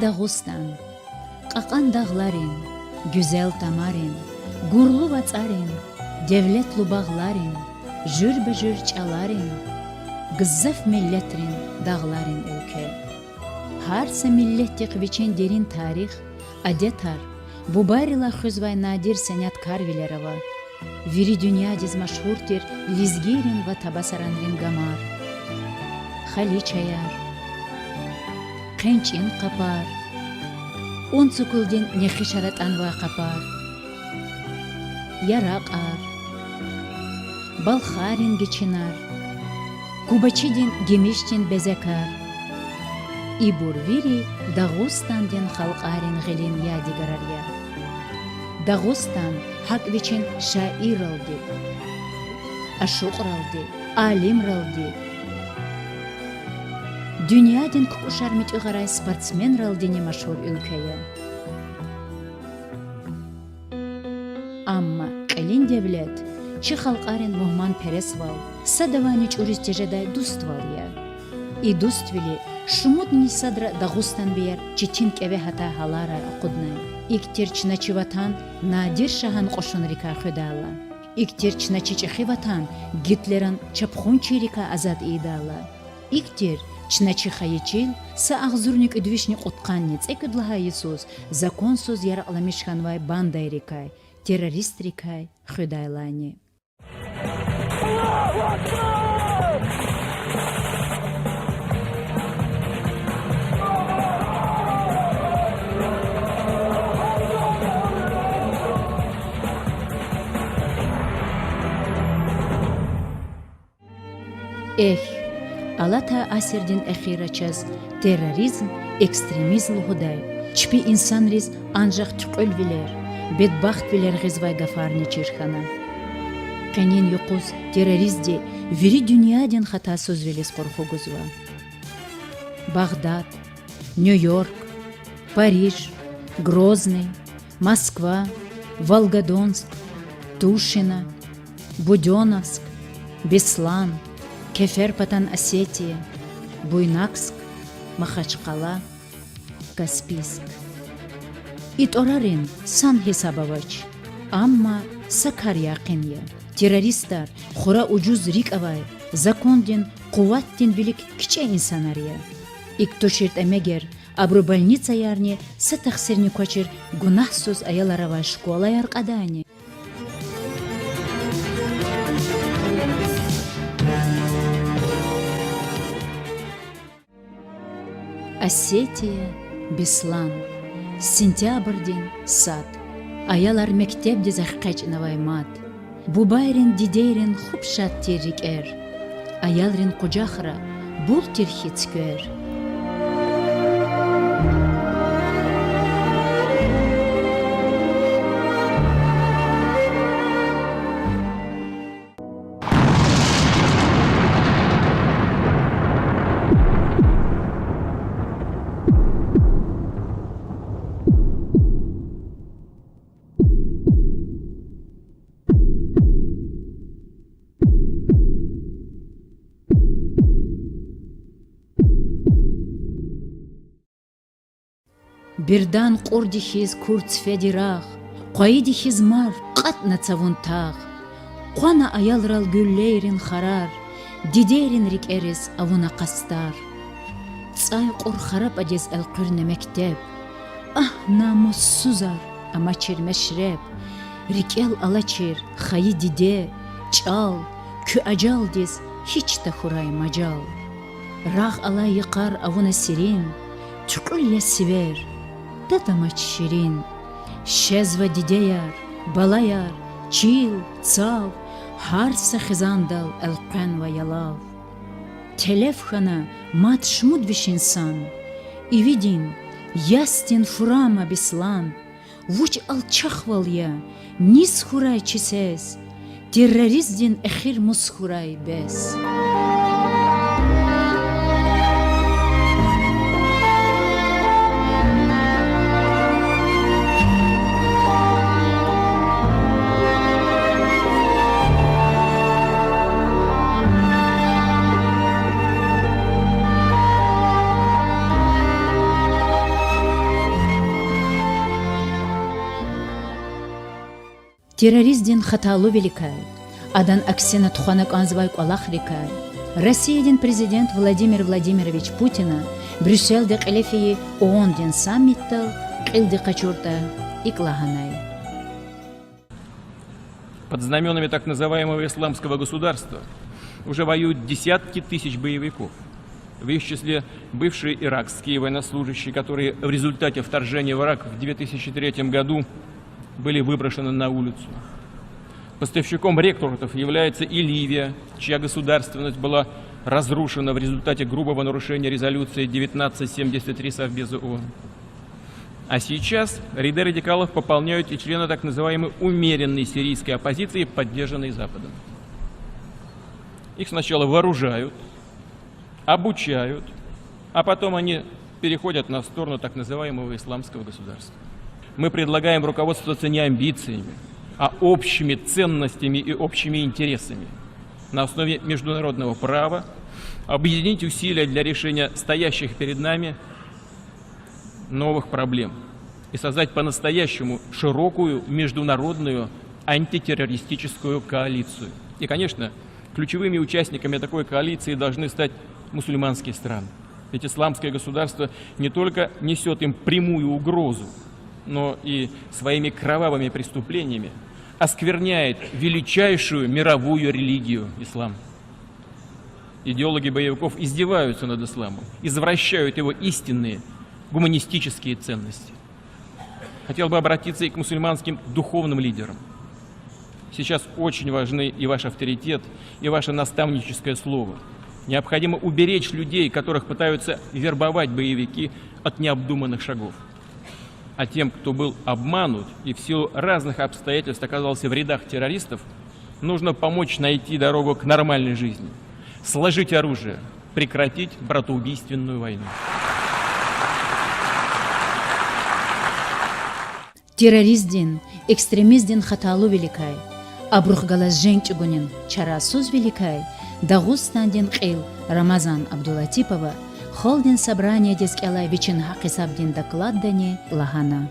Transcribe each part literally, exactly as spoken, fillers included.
Дагъустан. Кьакьан дагъларин, гуьзел тамарин, гурлу вацӀарин, девлетлу багъларин, жуьреба-жуьре чӀаларин, гзаф миллетрин, дагъларин уьлкве. Гьар са миллетдихъ вичин дерин тарих, адетар, бубайрилай хуьзвай надир сеняткарвилер ава. Вири дуьньядиз машгьур тир лезгийрин ва табасаранрин гамар, халичаяр, хъенчӀин къапар, унцукулдин нехишар атӀанвай къапар, яракьар, балхарин гичинар, кубачидин гимишдин безекар. Ибур вири Дагъустандин халкьарин гъилин ядигарар я. Дагъустан гьакӀ вичин шаирралди, ашукьралди, алимралди, дуьньядин кукӀушар муьтӀуьгъарай спортсменралдини машгьур уьлкве я. Амма кьилин девлет чи халкьарин мугьманпересвал, садавайни чӀуриз тежедай дуствал я. И дуствили шумудни садра дагъустанвияр четин кӀеве гьатай гьаларай акъуднай. ИкӀ тир чна чи ватан Надир шагьан кьушунрикай хуьдайла. ИкӀ тир чна чи чӀехи ватан Гитлеран чапхунчийрикай азад ийидайла. ИкӀ тир чна чи хайи чил са агъзурни кӀуьд вишни кьудкъанни цӀекӀуьд лагьай йисуз законсуз яракьламиш хьанвай бандайрикай, террористрикай хуьдайлани. Эхь, алатай асирдин эхирра чаз терроризм, экстремизм лугьудай, чпи инсанриз анжах туькьуьлвилер, бедбахтвилер гъизвай гафарни чир хьана. Къенин юкъуз терроризмди вири дуьньядин хатасузвилиз къурху гузва. Багъдад, Нью-Йорк, Париж, Грозный, Москва, Волгодонск, Тушино, Будённовск, Беслан, Кеферпатан Осетия, Буйнакск, Махачкъала, Каспийск. И тӀварарин сан-гьисаб авач, амма са кар якъин я: террористар хура ужуз рикӀ авай, закондин, къуватдин вилик кичӀе инсанар я. ИкӀ туширтӀа, мегер абуру больницаярни са тахсирни квачир гунагьсуз аялар авай школаяр кьадайни? Осетия, Беслан. Сентябрдин сад. Аялар мектебдиз экъечӀнавай мад. Бубайрин, дидейрин хуп шад тир рикӀер. Аялрин къужахра бул тир хьи цуьквер. Бирдан кьурди хьиз кур цифеди рагъ, къвайиди хьиз марф кьатӀна цавун тагъ. Къвана аялрал гуьллейрин харар, дидейрин рикӀериз авуна къастар. ЦӀай кьур харапӀадиз элкъуьрна мектеб. Агь, намуссузар, амачир мешреб, рикӀел алачир хайи диде, чӀал, куь ажалдиз гьич тахьурай мажал. Рагъ алай йикъар авуна серин, туькьуьл я сивер, тад амач ширин. Щезва дидеяр, балаяр, чил, цав, гьар са хизандал элкъвенва ялав. Телеф хьана мад шумуд виш инсан, ивидин, ясдин фурама, Беслан. Вуч алчахвал я, низ хьурай чи сес, терроризмдин эхир мус хьурай бес. Терроризмдин хаталувиликай, адан аксина тухвана кӀанзавай кӀвалахрикай Россиядин Президент Владимир Владимирович Путина Брюсселда кьиле фейи ООН-дин саммитдал кьилди къачуртӀа, икӀ лагьанай: Под знамёнами так называемого Исламского государства уже воюют десятки тысяч боевиков, в их числе бывшие иракские военнослужащие, которые в результате вторжения в Ирак в две тысячи третьем году были выброшены на улицу. Поставщиком рекрутов является и Ливия, чья государственность была разрушена в результате грубого нарушения резолюции девятнадцать семьдесят три Совбеза ООН. А сейчас ряды радикалов пополняют и члены так называемой умеренной сирийской оппозиции, поддержанной Западом. Их сначала вооружают, обучают, а потом они переходят на сторону так называемого исламского государства. Мы предлагаем руководствоваться не амбициями, а общими ценностями и общими интересами на основе международного права, объединить усилия для решения стоящих перед нами новых проблем и создать по-настоящему широкую международную антитеррористическую коалицию. И, конечно, ключевыми участниками такой коалиции должны стать мусульманские страны. Ведь исламское государство не только несёт им прямую угрозу, но и своими кровавыми преступлениями оскверняет величайшую мировую религию ислам. Идеологи боевиков издеваются над исламом, извращают его истинные гуманистические ценности. Хотел бы обратиться и к мусульманским духовным лидерам. Сейчас очень важны и ваш авторитет, и ваше наставническое слово. Необходимо уберечь людей, которых пытаются вербовать боевики, от необдуманных шагов. А тем, кто был обманут и в силу разных обстоятельств оказался в рядах террористов, нужно помочь найти дорогу к нормальной жизни, сложить оружие, прекратить братоубийственную войну. Терроризмдин, экстремизмдин хаталувиликай, абурухъ галаз женг чӀугунин чарасузвиликай Дагъустандин кьил Рамазан Абдулатипова Халкьдин Собраниедиз кӀелай вичин гьахъ-гьисабдин докладдани лагьана: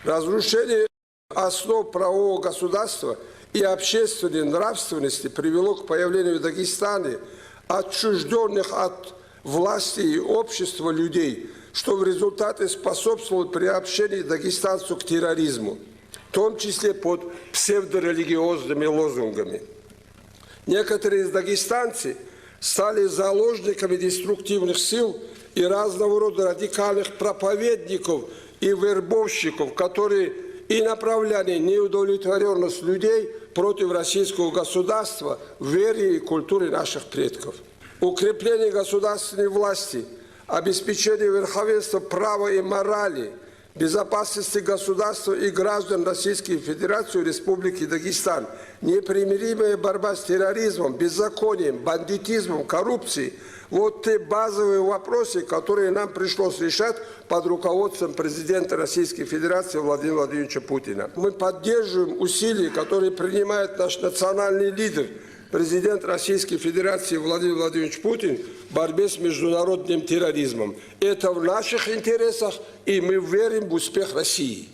Разрушение основ правового государства и общественной нравственности привело к появлению в Дагестане отчуждённых от власти и общества людей, что в результате способствовало приобщению дагестанцев к терроризму, в том числе под псевдорелигиозными лозунгами. Некоторые из дагестанцев стали заложниками деструктивных сил и разного рода радикальных проповедников и вербовщиков, которые и направляли неудовлетворённость людей против российского государства, веры и культуры наших предков. Укрепление государственной власти, обеспечение верховенства права и морали, безопасности государства и граждан Российской Федерации и Республики Дагестан, непримиримая борьба с терроризмом, беззаконием, бандитизмом, коррупцией — вот те базовые вопросы, которые нам пришлось решать под руководством президента Российской Федерации Владимира Владимировича Путина. Мы поддерживаем усилия, которые принимает наш национальный лидер, президент Российской Федерации Владимир Владимирович Путин, в борьбе с международным терроризмом. Это в наших интересах, и мы верим в успех России.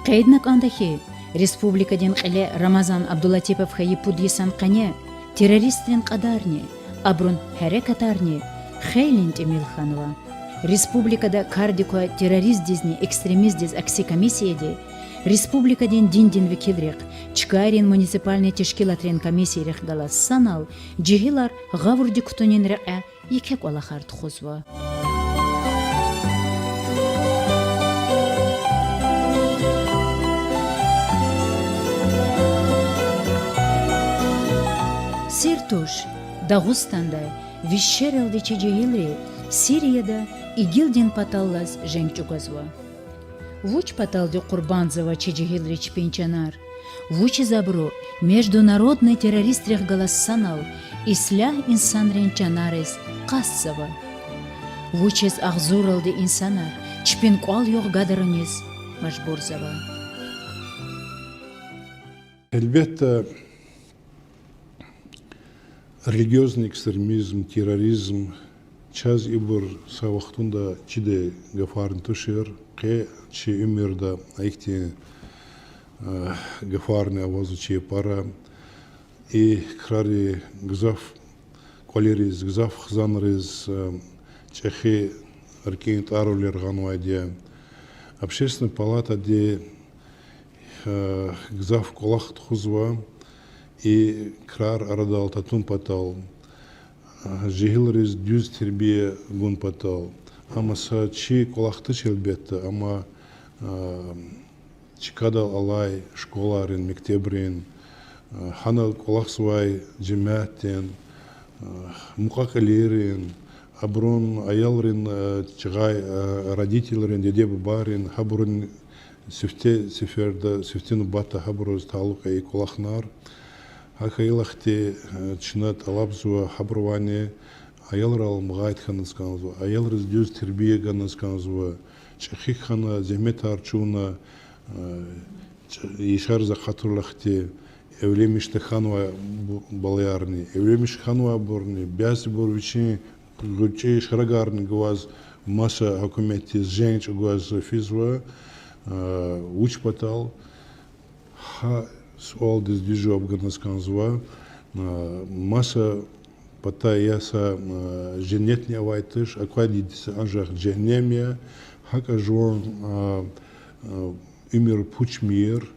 Къейдна кӀанда хьи, республикадин кьиле Рамазан Абдулатипов хьайи пуд йисан къене террористрин кьадарни, абурун гьерекатарни хейлин тӀимил хьанва. Республикада кардик квай террористдизни экстремистдиз акси комиссияди республикадин диндин векилрихъ, чкайрин муниципальный тешкилатрин комиссийрихъ галаз санал жегьилар гъавурдик кутунин рекье еке кӀвалахар тухузва. Сир туш, Дагъустандай вишералди чи жегьилри Сирияда ИГИЛ-дин паталлаз женг чӀугвазва. Вуч паталди къурбандзава чи жегьилри чпин чанар? Вучиз абуру международный террористрихъ галаз санал ислягь инсанрин чанариз къастзава? Вучиз агъзурралди инсанар чпин кӀвал-югъ гадаруниз мажбурзава? Гьелбетда, Религиозный экстремизм, терроризм, чаз ибур са вахтунда чидай гафарни тушир, къе чи уьмуьрда ихьтин гафарни авазва чи япара. И крари гзаф кӀвалериз, гзаф хизанриз чӀехи рикӀин тӀарвилер гъанвайди я. Общественный палатади гзаф кӀвалах тухузва и крар арадал татун патал, жегьилриз дуьз тербия гун патал. Амма са чи кӀвалах туш, гьелбетда, амма чкадал алай школайрин, мектебрин, гьана кӀвалахзавай жемятдин, мукьва-кьилийрин, абурун аялрин, чагъай родителрин, диде-бубайрин, гьабурун сифте сеферда, сифте нубатда гьабуруз талукь я и кӀвалахар. ГьакӀ хьайила хьи, чна тӀалабзава гьабурувайни аялрал мукъаят хьаназ кӀанзава, аялриз дуьз тербия ганаз кӀанзава, чӀехи хьана, зегьметар чӀугуна, яшариз акъатурла хьи, эвленмиш тахьанвай бу-, балаярни, эвленмиш хьанвайбурни, бязибур вичин гъвечӀи шарагарни гваз маса гьукуматдиз женг чӀугваз физва, вуч патал? Гьа суалдиз дуьз жаваб ганаз кӀанзава, маса патай я са женнетни авай туш, аквайди са анжах жегьеннем я, гьакӀа жуван уьмуьр пучмир,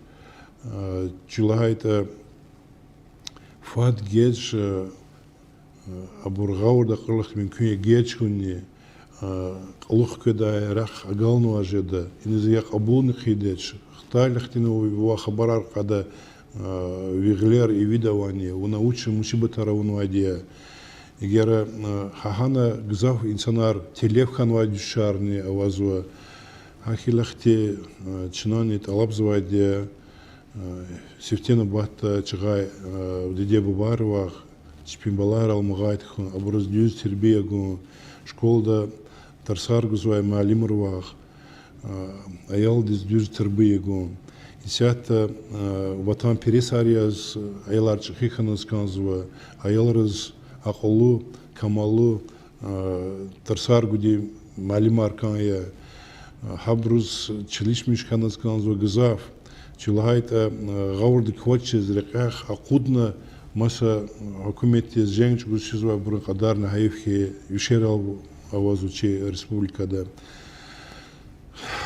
чи лагьайтӀа, фад-геж, абур гъавурда акьурла хьи мумкин я, геж хьунни, кьулухъ къведай рехъ агалнаваз жеда, иниз я кьабулни хъийидач, хтайла хьтин ва хабарар кьада, ви гъилер ивидавани, вуна вуч мусибатар авунвайди я. Эгер гьа-, гьана гзаф инсанар телеф хьанвай дуьшуьшарни авазва. ГьакӀ хьайила хьи, чнани тӀалабзавайди я, сифте нубатда чагъай диде-бубайривай чпин балайрал мукъаят хьун, абуруз дуьз тербия гун, школада тарсар гузвай муаллимривай аялдиз дуьз тербия гун. Исятда ватанпересар яз аялар чӀехи хьаназ кӀанзава, аялриз акьуллу, камаллу тарсар гудай муаллимар кӀан я. Гьабуруз чалишмиш хьаназ кӀанзава гзаф. Чи лагьайтӀа, гъавурда квачиз рекьяй акъудна, маса гьукуматдиз женг чӀугваз физвайбурун кьадарни гьайиф хьи, вишерал авазва чи республикада.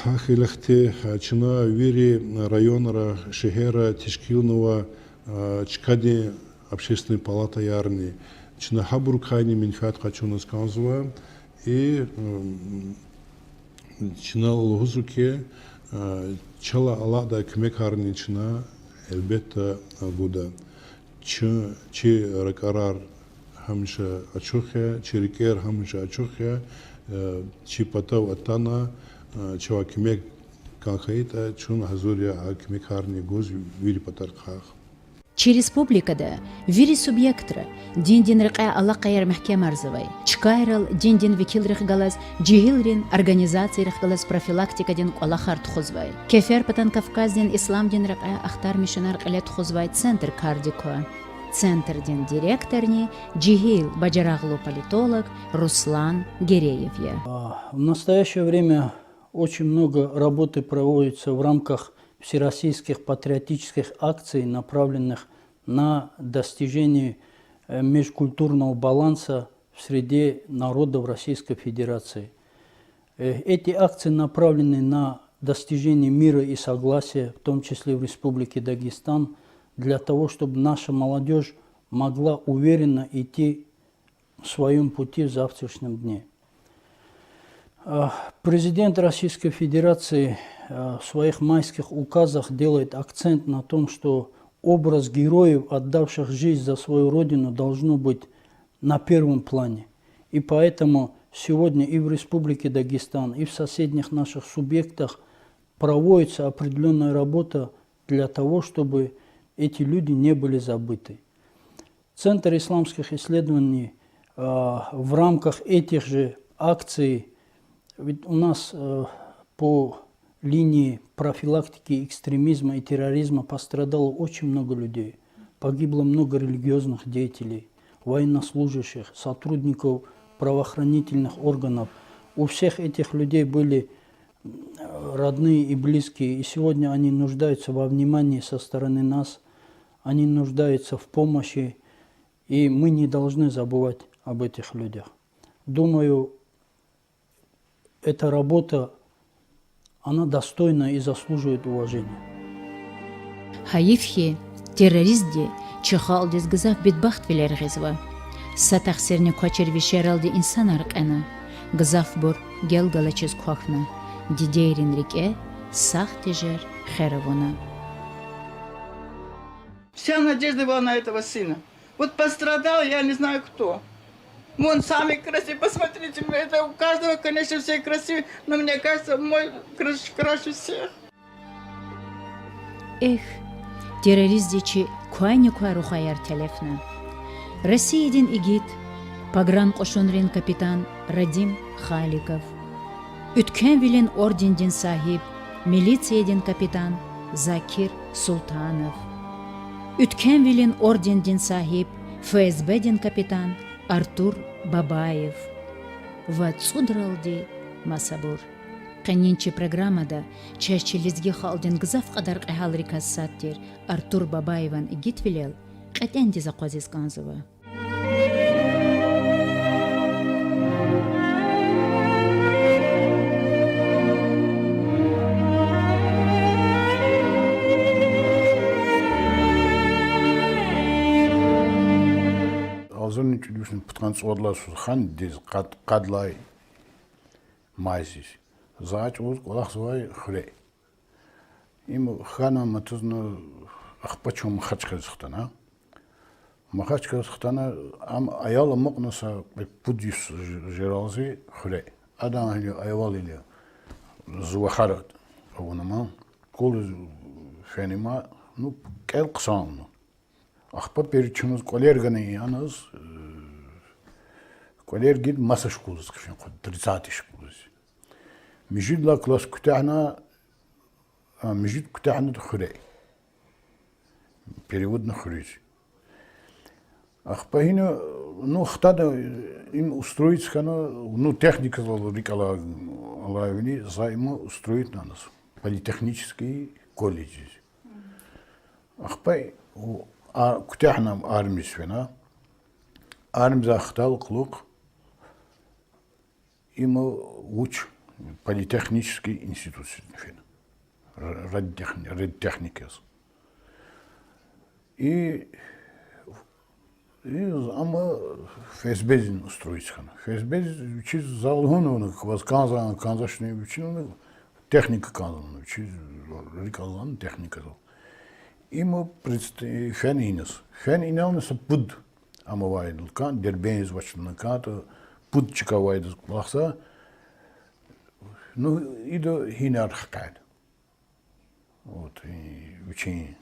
ГьакӀ хьайила хьи, чна вири районра, шегьерра тешкилнава чкадин общественный палатаярни. Чна гьабурукайни менфят къачуназ кӀанзава. И чна лугьузва хьи, чалай алакьдай куьмекарни чна, гьелбетда, гуда. Чи, чи ракӀарар гьамиша ачух я, чи рикӀер гьамиша ачух я, чи патав атана, чавай куьмек кӀан хьайитӀа, чун гьазур я а куьмекарни гуз вири патарихъай. Чи республикада вири субъектра диндин рекьяй алакъаяр мягькемарзавай. Чкайрал диндин векилрихъ галаз, жегьилрин организацийрихъ галаз профилактикадин кӀвалахар тухузвай. Кеферпатан Кавказдин исламдин рекьяй ахтармишунар кьиле тухузвай центр кардик ква. Центрдин директорни жегьил бажарагълу политолог Руслан Гереев я. А, в настоящее время очень много работы проводится в рамках всероссийских патриотических акций, направленных на достижение, э, межкультурного баланса в среде народов Российской Федерации. Э, эти акции направлены на достижение мира и согласия, в том числе в Республике Дагестан, для того, чтобы наша молодёжь могла уверенно идти в своём пути в завтрашнем дне. А, президент Российской Федерации, а, в своих майских указах делает акцент на том, что образ героев, отдавших жизнь за свою Родину, должно быть на первом плане. И поэтому сегодня и в Республике Дагестан, и в соседних наших субъектах проводится определённая работа для того, чтобы эти люди не были забыты. Центр исламских исследований, а, в рамках этих же акций, ведь у нас, э, по линии профилактики экстремизма и терроризма пострадало очень много людей. Погибло много религиозных деятелей, военнослужащих, сотрудников правоохранительных органов. У всех этих людей были, м, родные и близкие, и сегодня они нуждаются во внимании со стороны нас, они нуждаются в помощи, и мы не должны забывать об этих людях. Думаю, эта работа, она достойна и заслуживает уважения. Гьайиф хьи, терроризмди чи халкьдиз гзаф бедбахтвилер гъизва. Са тахсирни квачир вишералди инсанар кьена, гзафбур гел галачиз квахьна, дидейрин рикӀе сагъ тежер хер авуна. Вся надежда была на этого сына. Вот пострадал, я не знаю кто. Вон самый красивый, посмотрите, это у каждого, конечно, все красивые, но мне кажется, мой краш-, краше всех. Эхь, терроризмди чи квайни квай рухваяр телефна. Россиядин игит, погранкьушунрин капитан Радим Халиков, Уьтквемвилин ордендин сагьиб, милициядин капитан Закир Султанов, Уьтквемвилин ордендин сагьиб, ФСБ-дин капитан Артур Бабаев ва цӀудралди масабур. Къенин чи программада чаз чи лезги халкьдин гзаф кьадар кьегьалрикай сад тир Артур Бабаеван игитвилел кьетӀендиз акъвазиз кӀанзава. Агъзурни кӀуьд вишни пудкъанни цӀувад лагьай йисуз хандиз къад-, къад лагьай майдиз. За чӀавуз кӀвалахзавай хуьре. Им хьана, матузна, ахпа чун Махачкъаладиз хтана. Махачкъаладиз хтана, ам аял амукьна са пуд йис ж-, жедалди хуьре. Адан гьи аялвилер зи вахар авуна ман. Школадиз фена ман, ну, кӀел хъсан авуна. Ахпа пери чун кӀвалер гана, яни, э, кӀвалер гайиди маса школадиз хъфена, кьван тридцатый школадиз. Муьжуьд лагьай класс куьтягьна, а, муьжуьд куьтягьна хуьре. Переводна хуьруьз. Ахпа гьина, ну, хтана, им устроиться хьана, ну, техниказал рикӀ алай, алайвиляй за им устроитьна политехнический колледждиз. Ахпа, у, а, куьтягьна армиядиз фена. Армиядивай хтайла кьулухъ, им вуч, политехнический институтдиз фена. Р-, радиотехни-, радиотехника яз. И, и ам ФСБ-диз устроиться хьана. ФСБ-диз вичиз за лугьун авуна, ваз кӀанзавани, кӀанзавачни, вичиз техника кӀанзавани, вичиз рикӀ алай техникадал. Им предст-, фена иниз. Фена инални са пуд ам авайдал кӀан, Дербентдиз авачтӀани кӀантӀа, пуд чка авайдаз кӀвалахзава. Ну, ида гьинар хкяда. Вот, и вичин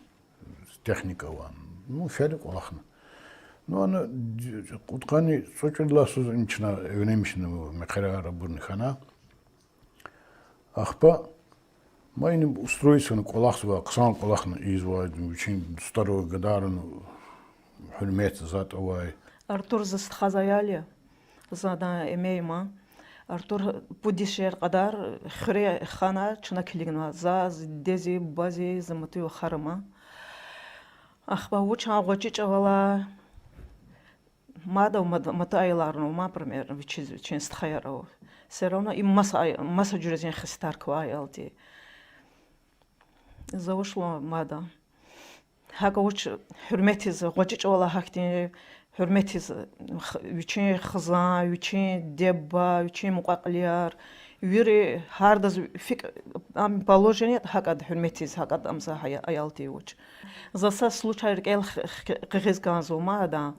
техника авай. Ну, фена кӀвалахна. Ну, ана д-, кьудкъанни цӀекӀуьд лагьай йисуз им чна эвленмишна, мехъерар абурни хьана. Ахпа ма ина устроиться хьана, кӀвалахзава, хъсан кӀвалахна ийизвай, вичин дустарив, гадайрив гьуьрмет, затӀ авай. Артур зи стхадин аял я. За адан эме я ман. Артур пуд йис жер кьадар хуьре хана чна килигнава. За, зи диде, зи буба, зи муьтӀуьгъ вахар ама. Ахпа вуч а гъвечӀи чӀавалай, мада мад-, мата аялар ава, например, вичиз, вичин стхаяр ава. Всё равно им маса ай-, маса жуьредин хесетар квай аялди. За вуч лугьун мада. ГьакӀ вуч гьуьрметиз, гъвечӀи чӀавалай гьахьтин гьуьрметиз, х-, вичин хизан, вичин диде-буба, вичин мукьва-кьилияр, вири гьардаз фик-, ам положение гьакӀад гьуьрметиз, гьакӀад ам за гьа-, аялди вуч. За са случай рикӀел х-, х-, хкиз кӀанзава ман адан.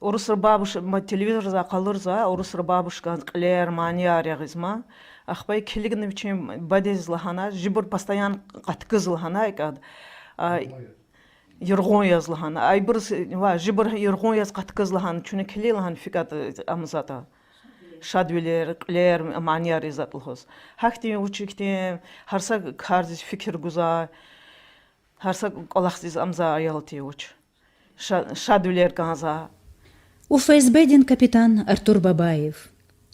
Урусри бабуш-, ма, телевизордиз къалурзава, урусри бабушкадин кьилер, манияр ягъизма. Ахпа и килигна вичин бадедиз лагьана, жибур постоянно къаткиз лагьана икӀад. А, юргъун яз лагьана. Айбуруз, ва, жибур юргъун яз къаткиз лагьана, чуьне килиг лагьана фикӀад, э, ам затӀ. Шадвилер, кьилер, манияр и затӀ лугьуз. Гьахьтин вуч ихьтин, гьар са кардиз фикир гузвай, гьар са кӀвалахдиз ам за аялди вуч. ша-, шадвилер кӀанзава. УФСБ-дин капитан Артур Бабаев.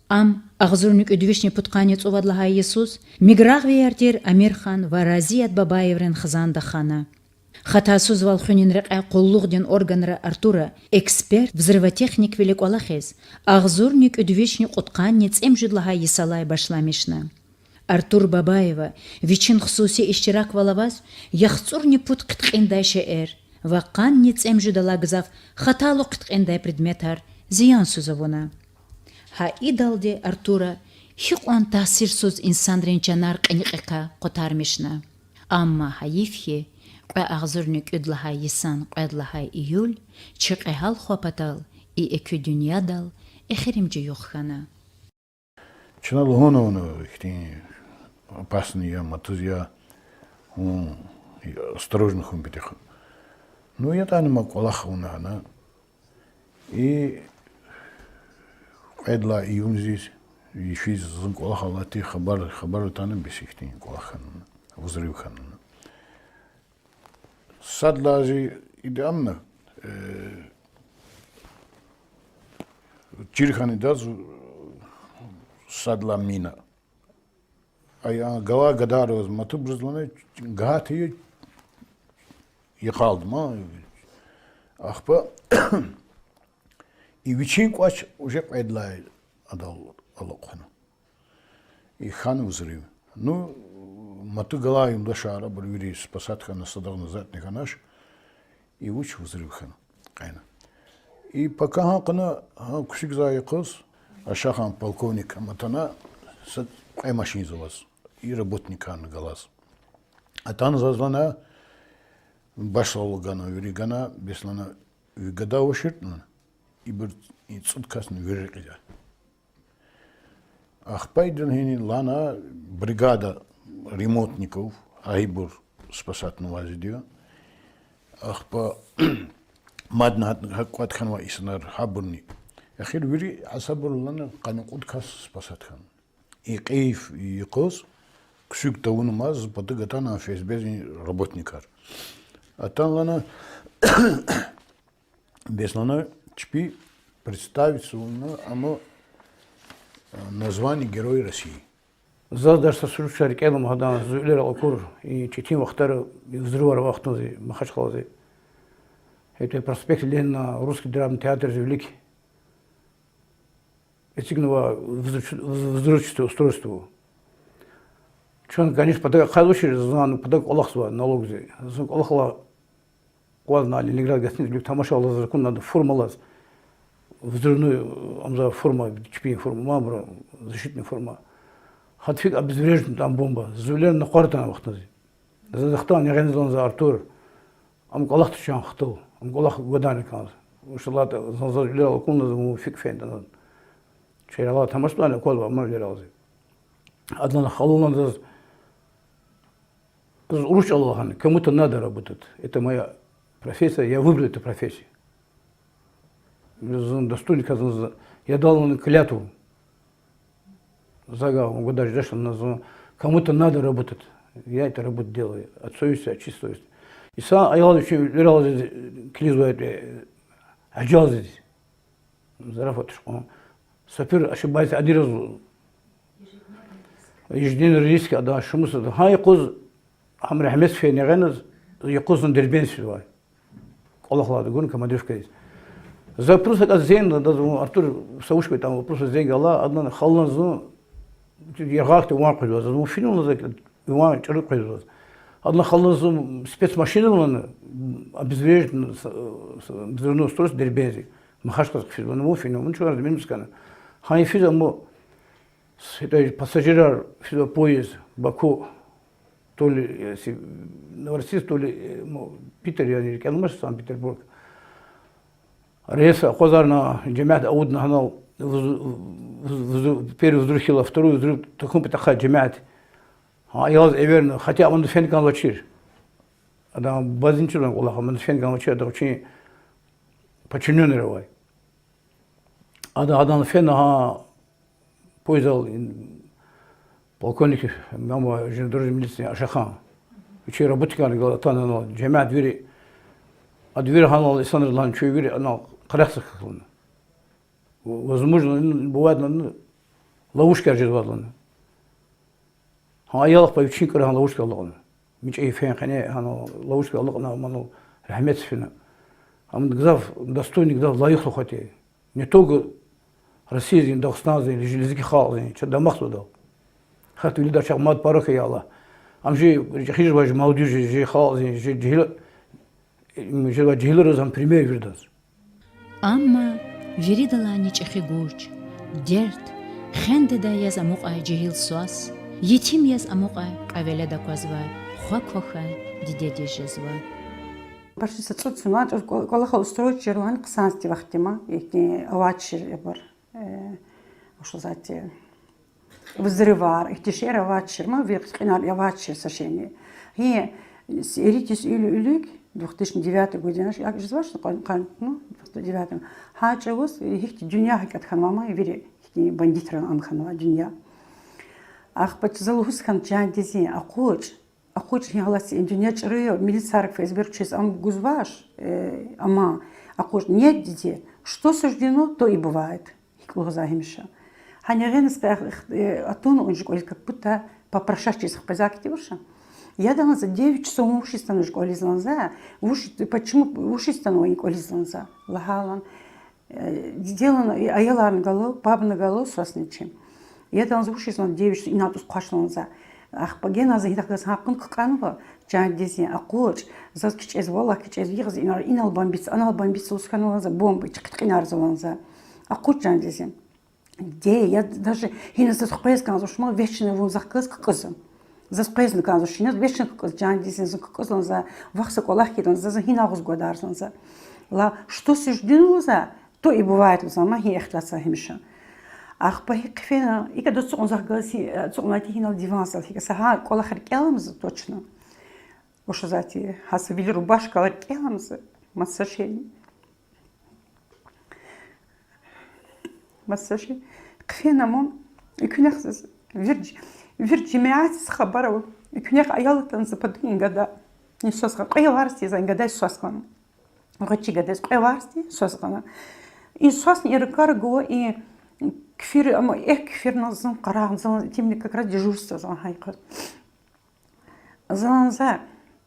Ам агъзурни кӀуьд вишни пудкъанни цӀувад лагьай йисуз миграгъвияр тир Амирхан ва Разият Бабаеврин хизанда хана. Хатасузвал хуьнин рекьяй къуллугъдин органра Артура эксперт-взрывотехниквиле кӀвалахиз, агъзурни кӀуьд вишни кьудкъанни цӀемуьжуьд лагьай йисалай башламишна. Артур Бабаева вичин хсуси иштираквал аваз яхцӀурни пуд хъиткьиндай шейэр ва къанни цӀемуьжуьдалай гзаф хаталу хъиткьиндай предметар зиянсуз авуна. Гьа идалди Артура гьикьван таъсирсуз инсанрин чанар кьиникьихъай къутармишна. Амма гьайиф хьи, кьве агъзурни кӀуьд лагьай йисан кьвед лагьай июль чи кьегьал хва патал и экуь дуьньядал эхиримжи югъ хьана. Чна лугьун авуна ихьтин опасный я, матуз я, гьун, осторожно хьун патахъ. Ну, ятӀани мад кӀвалах авуна гьана. И кьвед лагьай июньдиз йифиз зун кӀвалах алайди хабар, хабар атана, бес ихьтин кӀвалах хьана, взрыв хьана. Сад лагьай ида амна, э, чир хьана идаз сад лагьай мина. Ай, а, гала гадайриз матубуруз лагьана, гагьат я, йикъалда ман. Ахпа и вичин кӀвач уже кьвед лагьай адал алукьна. И хьана взрыв. Ну, матуй галай юлдашар, абур вири спасать хьана, садазни затӀни хьанач, и вуч взрыв хьана къена. И пака гьакьна, гьа куьчуьгзавай юкъуз, Ашахан полковник ам атана, са кьве машинзаваз, и работникарни галаз. Атана заз лагьана, башзал гана, вири гана, бес лагьана, ви гада авачиртӀа, ибур и цӀуд касни вири рекьизва. Ахпа идал гьини лагьана бригада ремонтников, гьа ибур спасатьнавайди я. Ахпа мадни гьа-, гьакӀ кӀватӀ хьанвай инсанар гьабурни. Эхир вири асабур лагьана къанни кьуд кас спасать хьана. И кьейиф юкъуз куьчуьк тавунмаз патав атана ФСБ-дин работникар. Атана лагьана, бес лагьана, чпи представить авуна, амма, э, на звание Герой России. Заз даже са сурукай рикӀел ама гьадан, зи уьлерал акур, и четин вахтара, и взрывар авай вахтунда зи Махачкъалади. Это проспект Ленина, Русский драмтеатрдин вилик эцигнава взрыв-, взрывчатое устройство. Чун, конечно, патав ахъайзавачир, зун патав кӀвалахзава налогдиз. Зун кӀвалахлай акъвазна Ленинград гостиницадин вилик тамашайла, заз акуна ада формалаз, взрывной, ам за форма, чпин форма, мабур защитный форма. Гьада фикӀ обезвреживать авуна бомба. Зи уьлер накъвар атана вахтунда зи. Заз ахтана негъуьнзаван за Артур. Ам кӀвалах туш чан хтул. Ам кӀвалах гадарна кӀанзава. Вучиз лагьайтӀа зун заз уьлерал акуна, зун фикӀ фена. Чиралай тамашайла аквазва ам уьлерал зи. Адлан халулан заз, заз урус чӀалал лагьана: кому-то надо работать. Это моя профессия, я выбрал эту профессию. Зун достойный казан, я дал лагьана клятву. Загал гудач дашна зун, кому-то надо работать. Я эту работу делаю от совести, от чистой совести. Иса аял вичин уьлерал зи килигзавай, э, ажалдиз. Зарафат тушкъун. Сапир ошибается адираз. Ежедневный риски, адан шумуд сад. Гьа юкъуз, гьам рагьметдиз фена негъуьназ, юкъуз зун Дербентдиз физвай. КӀвалахлай гун командировкадиз. За просто гьакӀ зенг гана, адаз вун, Артур, са вуч квайтӀан, просто зенг гана, адан халулан зун яргъай хьтин ван къвезвай. Заз вун финал за ван чӀуру къвезвай. Адан халулан зун спецмашинал лагьана, обезвреживать, с-, с-, взрывное устройство Дербентдиз. Махачкъаладиз хъфизвай, вун финал, вун чугваз мин мискана. Гьа физ амма, с-, это пассажирар физва поезд, Баку, то ли, э, си-, Новороссийск, то ли, э, мо, Питер, я не рекӀел амач, Санкт-Петербург. Рельс акъвазарна, жемят авудна гьанал, вз-, вз-, вз-, первый взрыв хьайила, второй взрыв тахьун патахъай жемят. Гьа, аялриз эверна, хотя аман фена кӀанзавачир. Адан бубадин чилан кӀвалах, аман фена кӀанзавачир, ада вичин подчинённыйрай авай. Ада, адан фена гьа поездал, ин, полковник, мама, железнодорожный милиция Ашахан. Вичин работникарни галаз атана, жемят вири Ада вири гьанал инсанриз лагьана, чун вири анал къарагъ са хьана. Возможно, бывает, лагьана, ловушкаяр жезвайди лагьана. Гьа аялар хьайи вичин кӀра гьа ловушкаяр алукьна. МичӀи фен къене гьана ловушкаяр алукьна, амма рагьметдиз фена. Амма гзаф достойный, гзаф лайихлу хва тир. Не только Россиядин, Дагъустандин, лезги халкьдин, чаз дамахзавайди я. Гьатта вилида чахъ мад пара хьайила. Ам жи, жи хижвай жи молодёжь, жи халкьдин, жи жегьил, жи жегьилриз ам пример виридаз. Амма виридалайни чӀехи гуж, дерт, хендедай яз амукьай жегьил свас, етим яз амукьай кьве велед аквазвай хва квахьай дидедиз жезва. Почти са цӀуд сувар кӀвалахал устроить жезвайни хъсанди вахтима, ихьтин авачир ибур, э, вуч лугьузвайди, взрывар, ихьтин шейэр авачир, ма, вири кьинар авачир са шейни. Гьи, с-, эридиз уьл-, уьлуьк, две тысячи девятый година, як жезвач, къан-, къан-, ну, девятый. Гьа чӀавуз, э, гьихьтин дуьнья гьакӀ хьанва, ма, вири, ихьтин бандитра ам хьанва дуьнья. Ахпа за лугьуз хьана, чан дидедин, акъуч, акъуч, гьи галаз и дуьнья чӀуру я, милицияр, ФСБ-р чаз ам гузвач, э, амма акъуч, нет, дети, что суждено, то и бывает. ГьикӀ лугьуза гьамиша. Гьана гьеназ къе, э, атун унжи кӀвализ как будто попрощаться жез къвезвай кьиди вуша. Яда лагьана за, девять часов вун вучиз атанва школиз лагьана за, вуч, почему, вучиз атанва и кӀвализ лагьана за. Лагьайла, э, диде лагьана, и аяларни гало, папни гало, свасни чи. Яда лагьана за, вучиз лагьана девять часов инал тӀуз хъвач лагьана за. Ахпа геназ гьидахъ галаз гьакьван кукӀанва, чан дидедин, акъуч, заз кичӀез, валлагь, кичӀез, йигъиз инал, инал бомбить, анал бомбить лугьуз хьанва лагьана за, бомба, чкъит кьинар за лагьана за. Акъуч, чан дидедин. Де, я даже гьина заз къвез кӀанзавач, ма, вечно вун захъ галаз кукӀузва. Заз къвезни кӀанзавач, гьина вечно кукӀузва, чан дидедин, зун кукӀузва лагьана за, вахъ са кӀвалах хьайитӀа лагьана за, гьина агъуз гвадарзава лагьана за. Лагьана, что суждено лугьуза, то и бывает лугьуза, ма, гьи ихтилатзава гьамиша. Ахпа гьикӀ фена, икӀ адаз ацукьна захъ галаз, ацукьнавайди гьинал диванзал, гьикӀ са гьа кӀвалахар кӀелна за точно. Вуч лугьузвайди, гьа са вил рубашкаяр кӀелна за, маса шейни. Маса шей. Хъфена ман, экуьнахъ заз вир, вир жемятдиз хабар ава. Экуьнахъ аял атана за патуьгуьн гада. И свас гъана. Кьве варз тир за и гададиз свас гъана. ГъвечӀи гададиз кьве варз тир свас гъана. И свасни и ракӀар гва, и кфир, амма эхь кфирна зун къарагъна, зун итимни как раз дежурство зун гьа йикъаз. Зун за,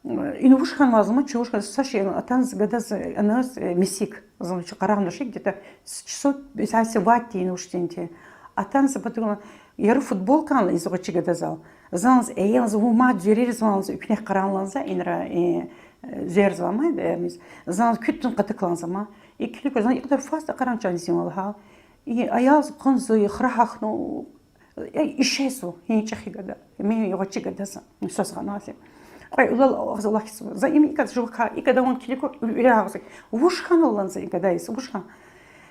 э, ина вуч хьанвай за, ма, чи вуч хьанвай, са шей атана за гадаз, аназ, э, месик. Зун чи къарагъна шей где-то с-, часов, сяси ватди ина вуч тинти. Атана за патугна, яру футболкани из гъвечӀи гадазал. Зун за, э, я за, вун мад зверерзавани за, экуьнахъ къарагъна за, инра, э, э, зверзава ма, э, миз. Зун за куьтдин къатакалан за ма. И килиг зун икьдар фаз тӀа къарагъна, чан дидедин, валлагь. И аял за къван за, и хра гьахьна, Э, ишезва, гьи чӀехи гада. Ми гъвечӀи гада за, свас гъана за. Кьве улал агъзур алахьзава. За им икӀ жувакай, и гада ван килигун, уьл-, уьлуьз агъзур. Вуч хьанва лагьана за и гададиз, вуч хьана?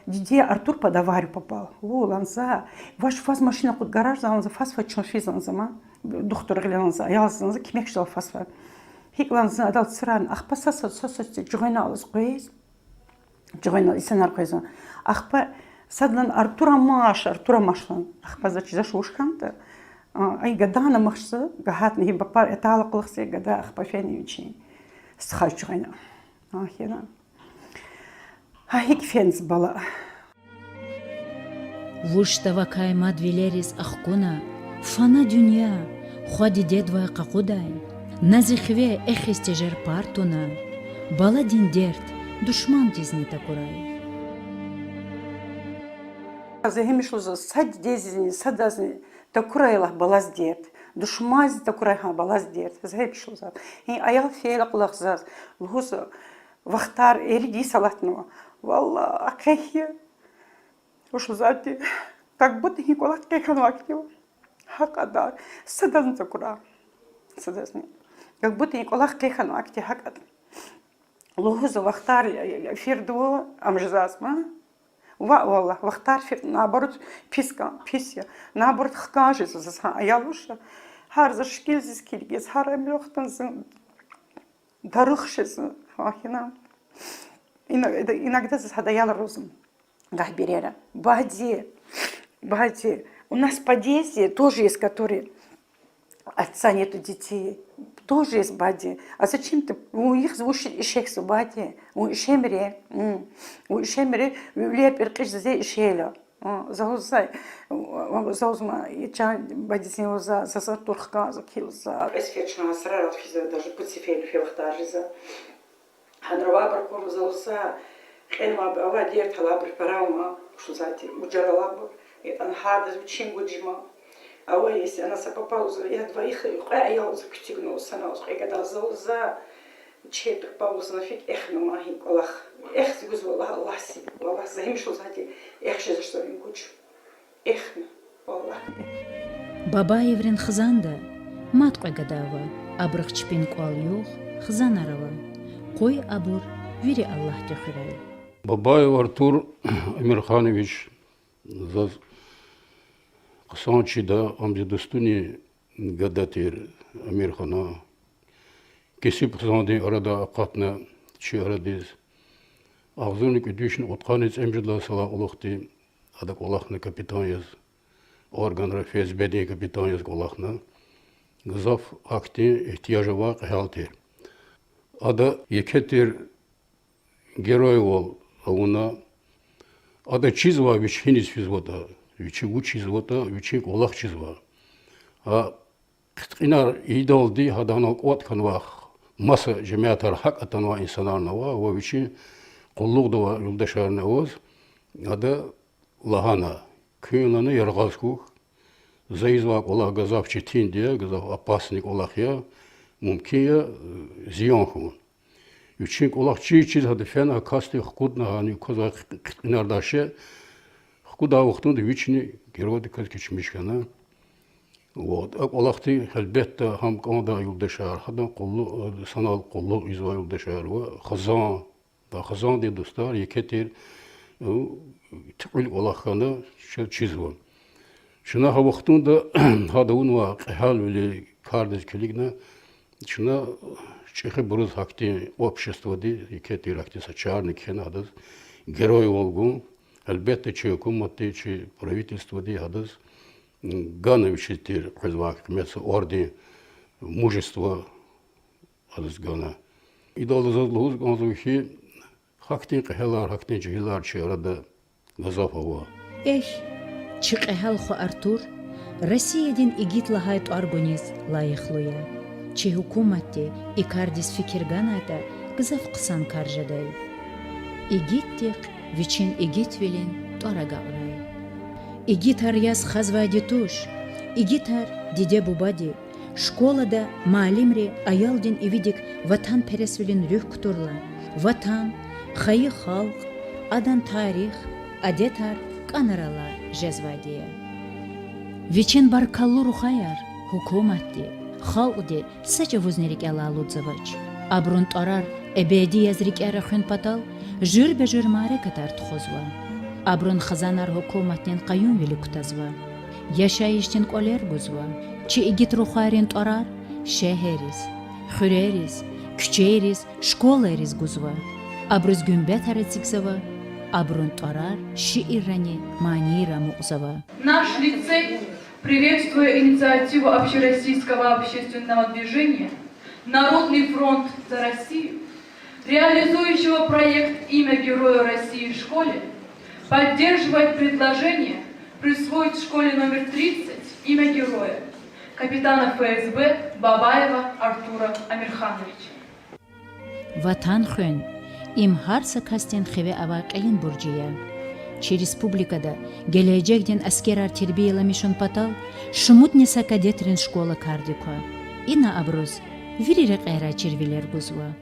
Диде, Артур под аварию попал. Ву лагьана за, вач фаз машина акъуд гаражда лагьана за, фаз фад чун физ лагьана за ма. Духтур гъиле лагьана за, аялзиз лагьана за, куьмекчидал фаз фад. ГьикӀ лагьана за, адал цурани, ахпа са, са, са, са, жугъвена алаз къвез. Жугъвена инсанар къвезва. Ахпа сад лагьана Артур амач, Артур амач лагьана. Ахпа за чизвач вуч хьанатӀа. А, и гадани амач за, гагьатна гьи папар атайла кьулухъ за гада, ахпа фена вичин стхаз жугъвена. Ахиран. Гьа гьикӀ фена за бала. Вуж тавакай мад вилериз ахкуна, фана дуьнья, хва дидедвай къакъудай, на зи хиве эхиз тежер пар туна, баладин дерт душмандизни такурай. За гьамиша лугьузва, са дидедизни, садазни такурай лагь балаз дерт, душмандиз такурай гьа балаз дерт. За гьамиша лугьузва. Гьи аял фейила кьулухъ заз лугьузва, вахтар, эрид йис алатнава. Валлагь, къе хьи, вуч лугьузвайди, как будто гьи кӀвалах къе хьанвай хьтин. Гьа кьадар. Садазни такурай. Садазни. Как будто гьи кӀвалах къе хьанвай хьтин гьа кьадар. Лугьузва вахтар фирдава, ам жезва ма. Ва, валлагь, вахтар фир, наоборот, пис кӀан, пис я. Наоборот, хкаж жезва заз гьа аял вуч я. Гьар за шикил заз килигиз, гьар ам вахтунда зун дарих жезва, ахиран. Иногда, иногда заз гьада аял лугьузва. Гагь берера. Бади, бади. У нас в подъезде тоже есть, которые отца нету, детей. Тоже есть баде. А зачем ты? Вун йикъ вуч ишехьзава баде? Вун ишемире. М. Вун ишемире, ви вилер пӀиркьиз зе ишейла. А, за лугьуз за, за лугьуз ма, и чан бадедизни лугьуз за, за, за турхкан за килза. Эсфер чан сарарал физа, даже пуд сеферни фи вахтар жеза. Гьанра вабур кур за лугьуз за, кьенвайбур ава, дерт алайбур, пара ама, шузати, мужар алайбур, ятӀани гьардаз вичин гужма. Ава, если она са папа лугьуз за, я двоих, кьве аял лугьуз за куьтягьна лугьуз, санал лугьуз кьве гада за лугьуз за, чи папа лугьуз за, на фикӀ эхна ма гьи кӀвалах. Эхз гуз валлагь Аллагьси, валлагь за гьамиша лугьуз за гьати, эхз жезвач са вичин гуж. Эхна, валлагь. Бабаеврин хизанда мад кьве гада ава, абурухъ чпин кӀвал-югъ, хизанар ава. Къуй абур вири Аллагьди хуьрай. Бабаев Артур Амирханович заз хъсан чида, ам зи дустунин гада тир, Амирхана. Кесиб хизандин арада акъатна чи арадиз. Агъзурни кӀуьд вишни кьудкъанни цӀемуьжуьд лагьай йисалай кьулухъди ада кӀвалахна капитан яз, органра ФСБ-дин капитан яз кӀвалахна. Гзаф гьахьтин игьтияж авай кьегьал тир. Ада еке тир геройвал авуна. Ада чизвай вич гьиниз физватӀа, вичи вуч ийизватӀа, вичин кӀвалах чизва. Гьа хъиткьинар ийидалди гьадан кӀватӀ хьанвай маса жемятар, гьакӀ атанвай инсанарни ава, ва вичин къуллугъда авай юлдашарни аваз, ада лагьана: куьн, лагьана, яргъаз хьухь, за ийизвай кӀвалах гзаф четинди я, гзаф опасный кӀвалах я, мумкин я зиян хьун. Вичин кӀвалах чиз-чиз гьада фена, касди хкудна, гьана квазвай хъиткьинардай шей хкудай вахтунда вични геройдаказ кечмиш хьана. Вот. А кӀвалахдин, гьелбетда, гьам кӀандай юлдашар, гьадан къуллугъ, санал къуллугъ ийизвай юлдашар ва хизан, да, хизандин дустар еке тир, э, туькьуьл кӀвалах хьана чизва. Чна гьа вахтунда гьада авунвай кьегьалвилин кардиз килигна, чна чӀехибуруз гьахьтин обществоди, еке тир гьахьтин са чарни кхьена гьадаз геройвал гун. Гьелбетда, чи гьукуматди, чи правительстводи гьадаз гана вичиз тир къвезвай къимет, са орден Мужества адаз гана. Идалди заз лугьуз кӀанзава хьи, гьахьтин кьегьалар, гьахьтин жегьилар чи арада гзаф ава. Эхь, чи кьегьал хва Артур Россиядин игит лагьай тӀвар гуниз лайихлу я. Чи гьукуматди и кардиз фикир ганайтӀа, гзаф хъсан кар жедай. Игитдихъ вичин игитвилин тӀвар агакьрай. Игитар яз хазвайди туш, игитар диде-бубади, школада муаллимри аялдин ивидик ватанпересвилин руьгь кутурла, Ватан, хайи халкь, адан тарих, адетар кӀанараллай жезвайди я. Вичин баркаллу рухваяр гьукуматди, халкьди са чӀавузни рикӀелай алудзавач. Абурун тӀварар эбеди яз рикӀера хуьн патал жуьреба-жуьре мярекатар тухузва. Абурун хизанар гьукуматдин къаюмвилик кутазва. Яшайишдин кӀвалер гузва. Чи игит рухвайрин тӀварар шегьерриз, хуьрериз, куьчейриз, школайриз гузва. Абуруз гуьмбетар эцигзава, абурун тӀварар шииррани манийра амукьзава. Наш лицей, приветствуя инициативу общероссийского общественного движения «Народный фронт за Россию», реализующего проект «Имя Героя России» школе, поддерживает предложение присвоить школе номер тридцать имя героя, капитана ФСБ Бабаева Артура Амирхановича. Ватан хуьн— им гьар са касдин хиве авай кьилин буржи я. Чи республикада гележегдин аскерар тербияламишун патал шумудни са кадетрин школа кардик ква. Ина абуруз вири рекьерай чирвилер гузва.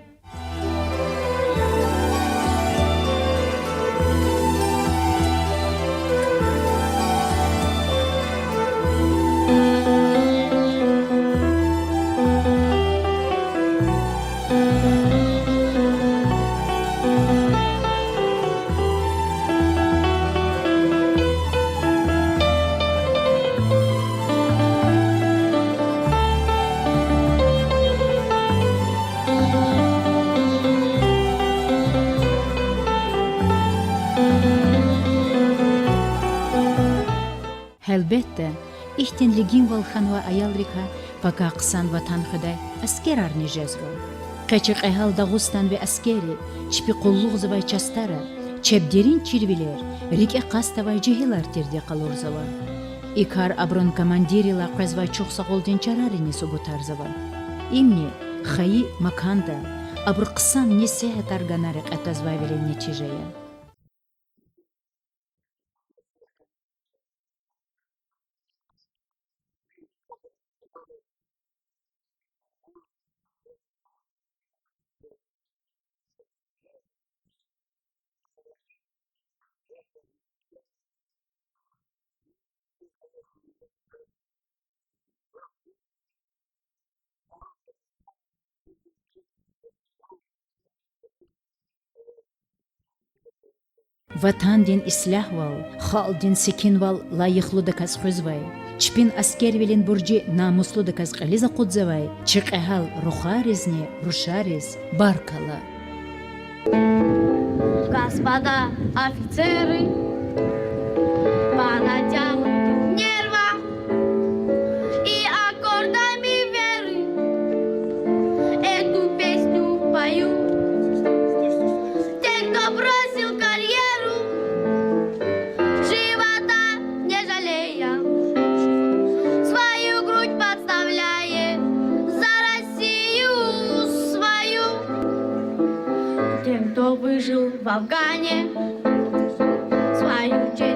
Гьелбетда, Ихьтин лигимвал хьанвай аялрикай пакагь хъсан Ватан хуьдай аскерарни жезва. Къе чи кьегьал Дагъустанви аскерри чпи къуллугъзавай частара, чеб дерин чирвилер, рикӀе къаст авай жегьилар тирди къалурзава. И кар абурун командиррилай къвезвай чухсагъулдин чарарини субутарзава. Имни хайи маканда абуру хъсан несигьатар гана рекье твазвайвилин нетижа я. Ватандин ислягьвал, халкьдин секинвал лайихлудаказ хуьзвай, чпин аскервилин буржи намуслудаказ кьилиз акъудзавай чи кьегьал рухвайризни рушариз баркалла. Господа офицеры, по натянутым нервам и аккордами веры эту песню пою. Те, кто бросил карьеру, живота не жалея, свою грудь подставляет за Россию свою. Тем, кто выжил в Афгане, свою честь